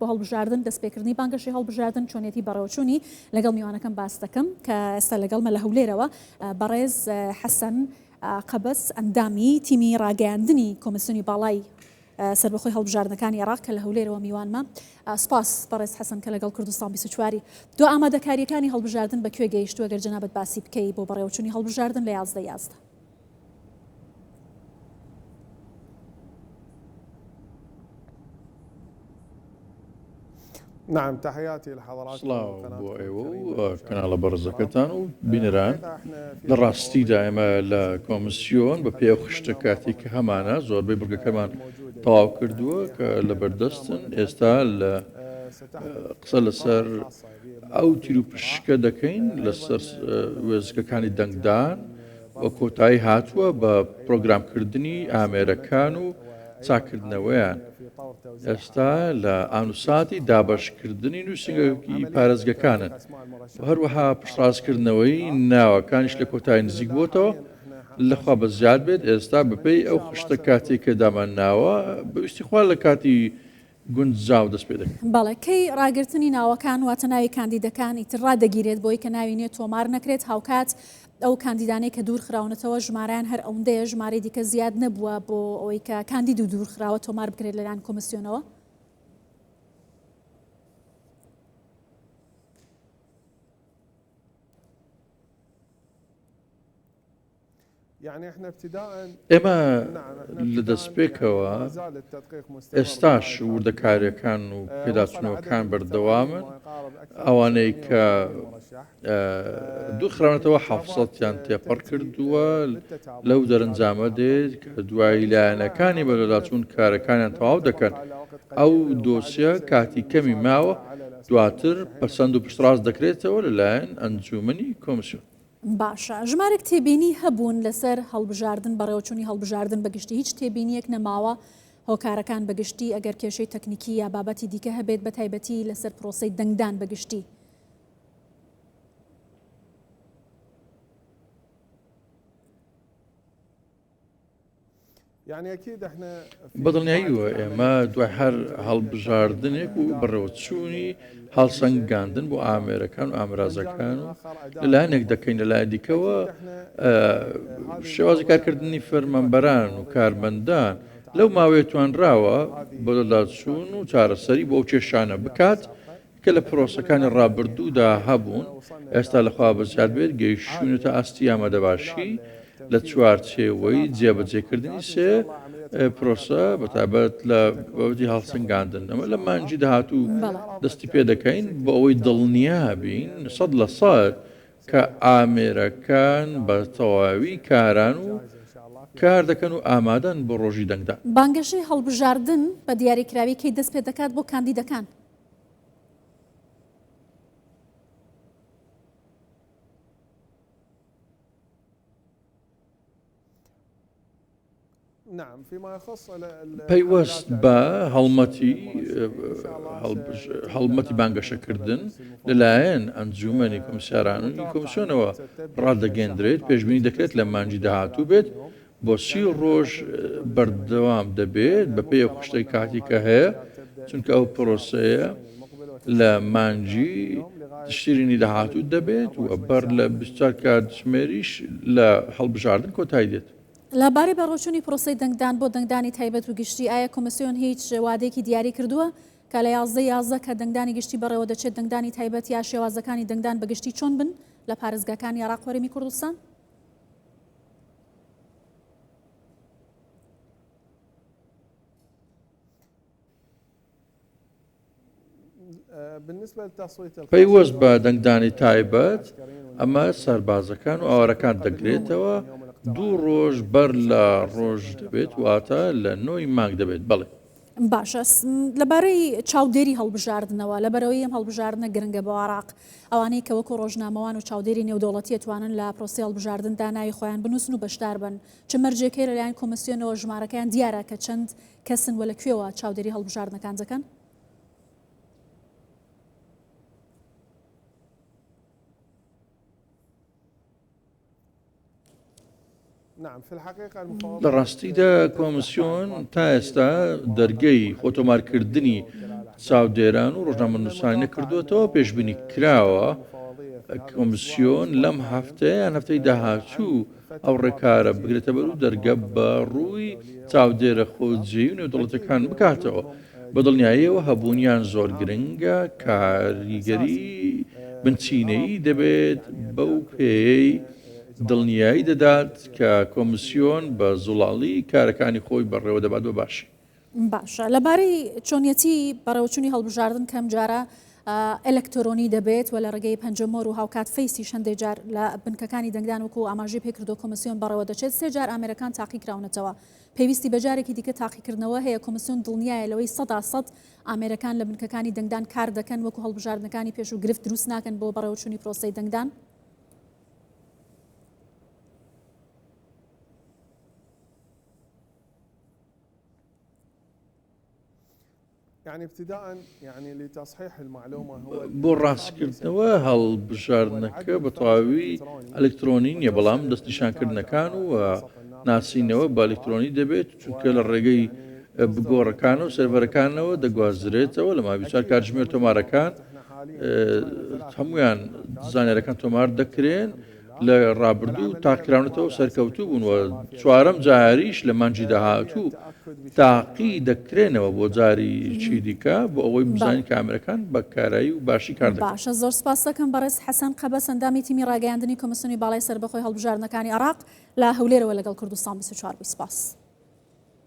بۆ هەڵبژاردن، دەستپێکردنی بانگەشەی هەڵبژاردن، چۆنیەتی بەڕێوەچوونی، لەگەڵ میوانەکەم باس دەکەم کە ئێستا لەگەڵمە لە هەولێرەوە بەڕێز حەسەن قەبەس ئەندامی تیمی ڕاگەیاندنی کۆمیسیۆنی باڵای سەربەخۆی هەڵبژاردنەکانی عێراق کە لە هەولێرەوە میوانمە. سپاس بەڕێز حەسەن کە لەگەڵ کوردستان 24 دو ئامادەکاریەکانی هەڵبژاردن بە کوێ گەیشتووە گەر جەنابت باسی بکەی بۆ بەڕێوەچوونی هەڵبژاردن لە 11 11؟ سڵاو بۆ ئێوە و کەناڵە بەڕێزەکەتان و بینەران. لە ڕاستیدا ئێمە لە کۆمسیۆن بە پێی ئەو خشتە کاتی کە هەمانە زۆربەی بڕگەکەمان تەواو کردووە کە لە بەردەستن ئێستا لە قسە لەسەر ئەو تیروپشکە دەکەین لەسەر وێزگەکانی دەنگدان و کۆتایی هاتووە بە پرۆگرامکردنی ئامێرەکان و چاککردنەوەیان ئێستا لە ئانوساتی دابەشکردنی نووسینگەی پارێزگەکانن و هەروەها پشتڕاستکردنەوەی ناوەکانیش لە کۆتایی نزیک بۆتەوە لەخوا بە زیاد بێت ئێستا بەپێی ئەو خشتە کاتێک کە دامان ناوە بەویستی خوا لە کاتی گونجاو دەست پێ دەکەین. بەڵێ کەی ڕاگرتنی ناوەکان واتە ناوی کاندیدەکان ئیتر ڕادەگیرێت بۆی کە ناوی نوێ تۆمار نەکرێت هاوکات ئەو کاندیدانەی کە دوور خراونەتەوە ژمارەیان هەر ئەوندەیە ژمارەی دیکە زیاد نەبووە بۆ ئەوەی کە کاندید و دوور خراوە تۆمار بکرێت لەلایەن کۆمسیۆنەوە؟ ئێمە لە دەستپێکەوە ئێستاش وردەکارییەکان و پێداچوونەوەکان بەردەوامن، ئەوانەی کە دوورخراونەتەوە حەفسەتیان تێپەڕ کردووە، لەو دەرەنجامە دێت کە دوایی لایەنەکانی بەدواداچوون کارەکانیان تەواو دەکەن، ئەو دۆسیە کاتی کەمی ماوە دواتر پەسەند و پشتڕاست دەکرێتەوە لەلایەن ئەنجوومەنی کۆمسیۆن. باشە ژمارێک تێبینی هەبوون لەسەر هەڵبژاردن بەڕێوەچوونی هەڵبژاردن بەگشتی هیچ تێبینیەک نەماوە هۆکارەکان بەگشتی ئەگەر کێشەی تەکنیکی یا بابەتی دیکە هەبێت بەتایبەتی لەسەر پرۆسەی دەنگدان بەگشتی؟ بەدڵنیاییەوە ئێمە دوای هەر هەڵبژاردنێک و بەڕێوەچوونی هەڵسەنگاندن بۆ ئامێرەکان و ئامرازەکان و لەلایەنێک دەکەین لەلایەن دیکەوە شێوازی کارکردنی فەرمانبەران و کارمەندان لەو ماوەیە توانراوە بەدەداچوون و چارەسەری بۆ ئەو کێشانە بکات کە لە پرۆسەکانی ڕابردوودا هەبوون، ئێستا لە خوا بەزیاد بێت گەیشتوونەتە ئاستی ئامادەباشی لە چوارچێوەی جێبەجێکردنی سێ پرۆسە بەتایبەت لە بابەتی هەڵسەنگاندن ئەمە لە مانگی داهاتوو دەستی پێ دەکەین بۆ ئەوەی دڵنیا بین 100% کە ئامێرەکان بە تەواوی کاران و کار دەکەن و ئامادەن بۆ ڕۆژی دەنگدان. بانگەشەی هەڵبژاردن بە دیاریکراوی کەی دەست پێ دەکات بۆ کاندیدەکان؟ پەیوەست بە هەڵمەتی هەڵمەتی بانگەشەکردن لەلایەن ئەنجوومەنی کۆمیسیارانی کۆمیسیۆنەوە ڕادەگەندرێت، پێشبینی دەکرێت لە مانگی داهاتوو بێت بۆ 30 ڕۆژ بەردەوام دەبێت بەپێی ئەو خشتەی کاتی کە هەیە، چونکە ئەو پرۆسەیە لە مانگی تشرینی داهاتوو دەبێت و بەر لە 24 کاتژمێریش لە هەڵبژاردن کۆتایی دێت. لە بارەی بەڕێوەچوونی پرۆسەی دەنگدان بۆ دەنگدانی تایبەت و گشتی، ئایا کۆمیسیۆن هیچ وادەیەکی دیاری کردووە کە لە 11 ی 11 کە دەنگدانی گشتی بەڕێوەدەچێت دەنگدانی تایبەت یا شێوازەکانی دەنگدان بە گشتی چۆن بن لە پارێزگاکانی عێراق و هەرێمی کوردستان؟ پەیوەست بە دەنگدانی تایبەت، ئەمە سەربازەکان و ئاوارەکان دەگرێتەوە، دوو ڕۆژ بەر لە ڕۆژ دەبێت، واتە لە نۆی مانگ دەبێت، بەڵێ. باشە لەبارەی چاودێری هەڵبژاردنەوە، لەبەرئەوەی ئەم هەڵبژاردنە گرنگە بۆ عێراق، ئەوانەی کە وەکو ڕۆژنامەوان و چاودێری نێودەوڵەتی ئەتوانن لە پرۆسەی هەڵبژاردندا ناوی خۆیان بنووسن و بەشدار بن، چ مەرجێک هەیە لەلایەن کۆمیسیۆنەوە ژمارەکەیان دیارە کە چەند کەسن و لە کوێوە چاودێری هەڵبژاردنەکان دەکەن؟ لە ڕاستیدا کۆمسیۆن تا ئێستا دەرگەی خۆتۆمارکردنی چاودێران و ڕۆژنامەنووسانی نەکردووەتەوە، پێشبینی کراوە کۆمسیۆن لەم هەفتەیە یان هەفتەی داهاتوو ئەو ڕێکارە بگرێتەبەر و دەرگە بە ڕووی چاودێرە خۆجێی و نێودەوڵەتیەکان بکاتەوە. بە دڵنیاییەوە هەبوونیان زۆر گرنگە، کاریگەری بنچینەیی دەبێت بەو پێیەی دڵنیایی دەدات کە کۆمسیۆن بە زوڵاڵی کارەکانی خۆی بەڕێوەدەبات بە باشی. باشە لەبارەی چۆنیەتی بەڕێوەچوونی هەڵبژاردن کەم جارە ئەلکترۆنی دەبێت و لە ڕێگەی پەنجەمۆر و هاوکات فەیسیش هەندێک جار لە بنکەکانی دەنگدان وەکو ئاماژەی پێکردو کۆمسیۆن بەڕێوە دەچێت سێ جار ئامێرەکان تاقیکراونەتەوە پێویستی بە جارێکی دیکە تاقیکردنەوە هەیە کۆمسیۆن دڵنیایە لەوەی سەدا سەد ئامێرەکان لە بنکەکانی دەنگدان کار دەکەن وەکو هەڵبژاردنەکانی پێشوو گرفت دروست ناکەن بۆ بەڕێوەچوونی پرۆسەی دەنگدان؟ بۆ ڕاستکردنەوە هەڵبژاردنەکە بە تەواوی ئەلکترۆنی نییە، بەڵام دەستنیشانکردنەکان و ناسینەوە بە ئەلکترۆنی دەبێت، چونکە لە ڕێگەی بگۆڕەکان و سێرڤەرەکانەوە دەگوازرێتەوە لە ماوەی 24 کاتژمێر تۆمارەکان هەمویان زانیارەکان تۆمار دەکرێن. لە ڕابردوو تاقیکراونەتەوە سەرکەوتوو بوون و چوارەم جاریش لە مانگی داهاتوو تاقی دەکرێنەوە بۆ جارێکی دیکە بۆ ئەوەی بزانین کامێرەکان بە کارایی و باشی کار دەکەن. باشە زۆر سپاس دەکەم بەڕێز حەسەن قەبەس ئەندامی تیمی ڕاگەیاندنی کۆمیسیۆنی باڵای سەربەخۆی هەڵبژاردنەکانی عێراق لە هەولێرەوە لەگەڵ کوردستان 24 بووی سپاس.